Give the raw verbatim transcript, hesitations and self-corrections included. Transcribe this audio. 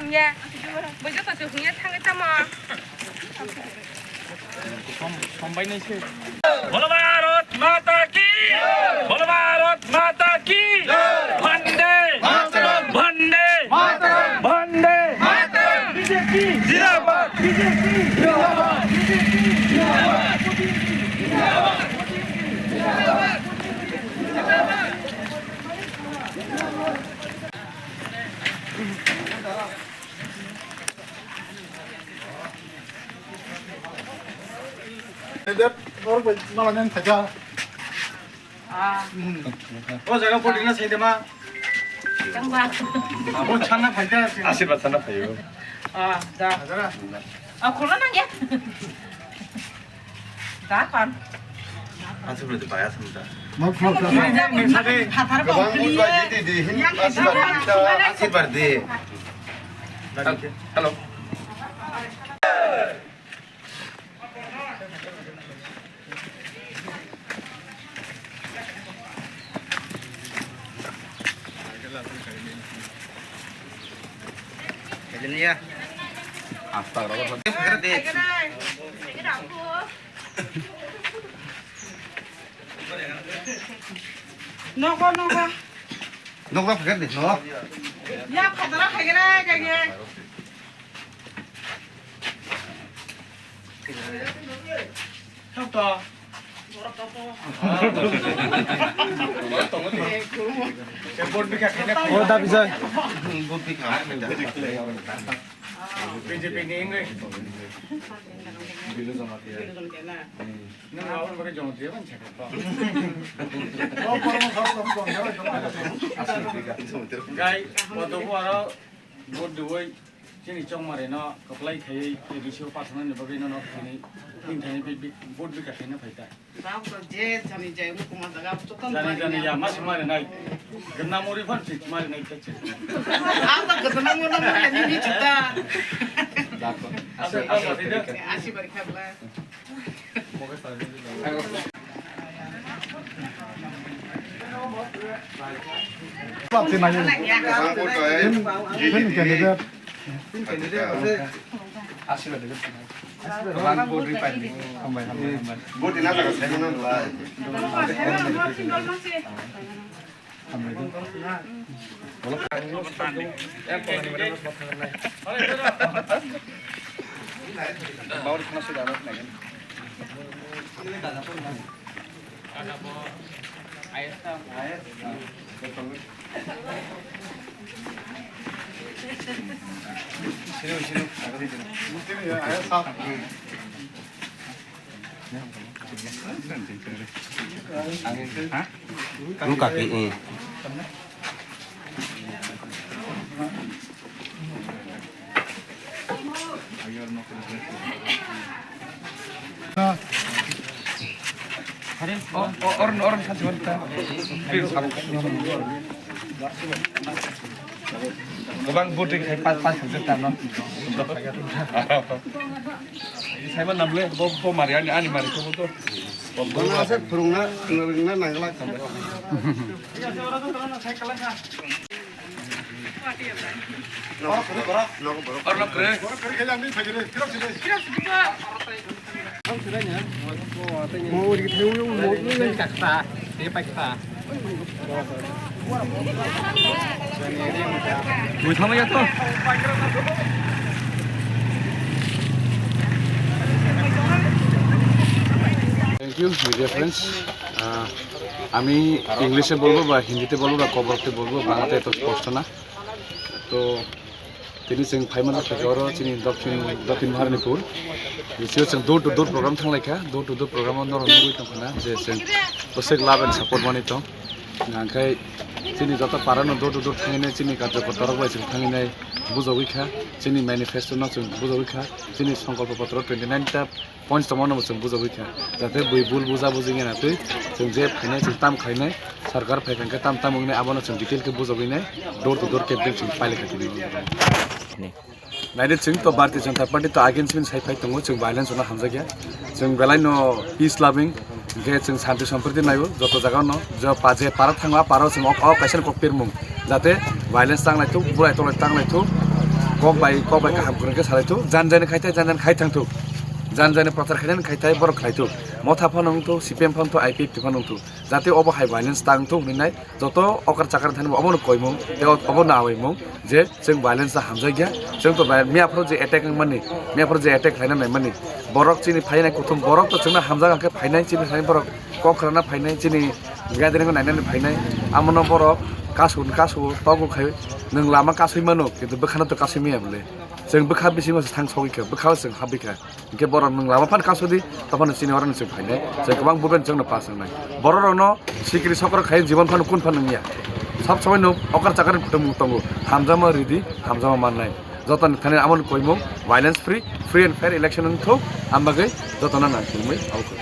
Hwnya, bo joto se hwnya thangwi tamo. Bolo Bharat Mata ki! Bolo Bharat Mata ki! Vande! Mataram! Vande! Mataram! Vande! Mataram! B J P! Zindabad! B J P! Zindabad! B J P! Zindabad! O jaga pori na sai de ma. Tangba. Abo chana phaita. Asirwad chana phaio. Ah, da. Ajara. Ah, khulna nangya. Da pan. Asirwad de baya samda. Phathar Gobang bongkli. Bujba jiti di hin asirwad di ta asirwad di. Hello. Nogo, nogo. Nogo, pakai deh, nogo. Ya, khatara khaigere, khaigere. Tok to. Oh, da Bijoy. B J P ni ini. Nang awal pakai jom dia kan cakap. Gai, waktu gua vote diwoi, chini chongmari no, kaplai khaiwi, A D C o pathana ni bagwi no, no, thani, tin thani, bi, bi, vote bi kakhai no phaita. Bab to je jani jai, mu kuma daga, to kan jani, jani, ya, mas mari nai. Gana muri phan si mari nai kachi. Ang to gana muri, muri, ni, ni chuta. Asa, asa, asa. Asi bari khabla. Nung kaki, eh. Gobang voting khai pas, pas hajar ta no. Saiman namle, bo, bo mari ani, ani mari ko bo to. Bo, bo. Mana se phurungna, phurungna nangla khambai. Thank you, media friends. আহ, আমি ইংলিশে বলবো বা হিন্দিতে বলবো বা কবরতে বলবো, বাংলাতে এত স্পষ্ট না। তো tini chwng phaimani khe oro chini Dokhin, Dokhin Maharanipur. Bisio chwng door to door program thanglaikha, door to door program o norok nugwi tongkha na je chwng bwswk love and support manwi tong. Hwnkhe chini joto para no door to door thangwi nai chini karjokorta rok bai chwng thangwi nai bujogwi kha, chini manifesto no chwng bujogwi kha, chini songkolpo potro twenty nine ta points tongmano bo chwng bujagwi kha, jate bui bul buja buji wngya twi chwng je phainai chwng tam khlainai, sarkar phai kha khe tam tam wngnai, abono chwng detail khe bujagwi nai, door to door campaign chwng pailai kha tini. Naidi chwng to Bharatiya Janata Party to against bini sai phai tongo, chwng violence no hamjakya, chwng belai no peace loving, hwnkhe chwng shanti sampriti naio, joto jaga no je pa je para thango a para o chwng o kaisa kok pirmung, jate violence tang naithok, bulai tolai tang naithok. kok bai, kok bai kaham kwrwng khe salai thuk, jan jani khai thai, jan jani khai thang thuk, jan jani prochar khainani khai thai, borok khlai thuk, motha phano wng thuk, C P M phano wng thuk, I P F T phano wng thuk, jate obo hai violence ta wng thuk hwnwi nai, joto okar chakar thani obono koimung, tei obono awaimung je chwng violence ta hamjakya, chwng to bai-, miya phoro je attack wngmani, miya phoro je attack khlaina naimani, borok chini phainai kuthum borok to chwngno hamjak hwnkhe phainai chini thani borok kok khwlana phainai, chini gathering nainani phainai, amono borok kasu kasu togo khai nwng lama kasui mano, kintu bwkhano to kasui maya bwle. Chwng bwkha bisingo se thang sogwi kha, bwkhao chwng habwi kha. Hinkhe borok nwng lama phano kasudi, tophano chini oro nwng chwng phainai, chwng kwbang buben chwngno pass wngnai. Borok rokno sikiri sokro khai jibon phano kun phano wngya. Sab somai no okar chakar tongo, tongo. Hamjakma ridi, hamjakma mannai. Jotoni thani amoni koimung violence free, free and fair election wng thuk, am bagwi jotono nang thumwi abo koi.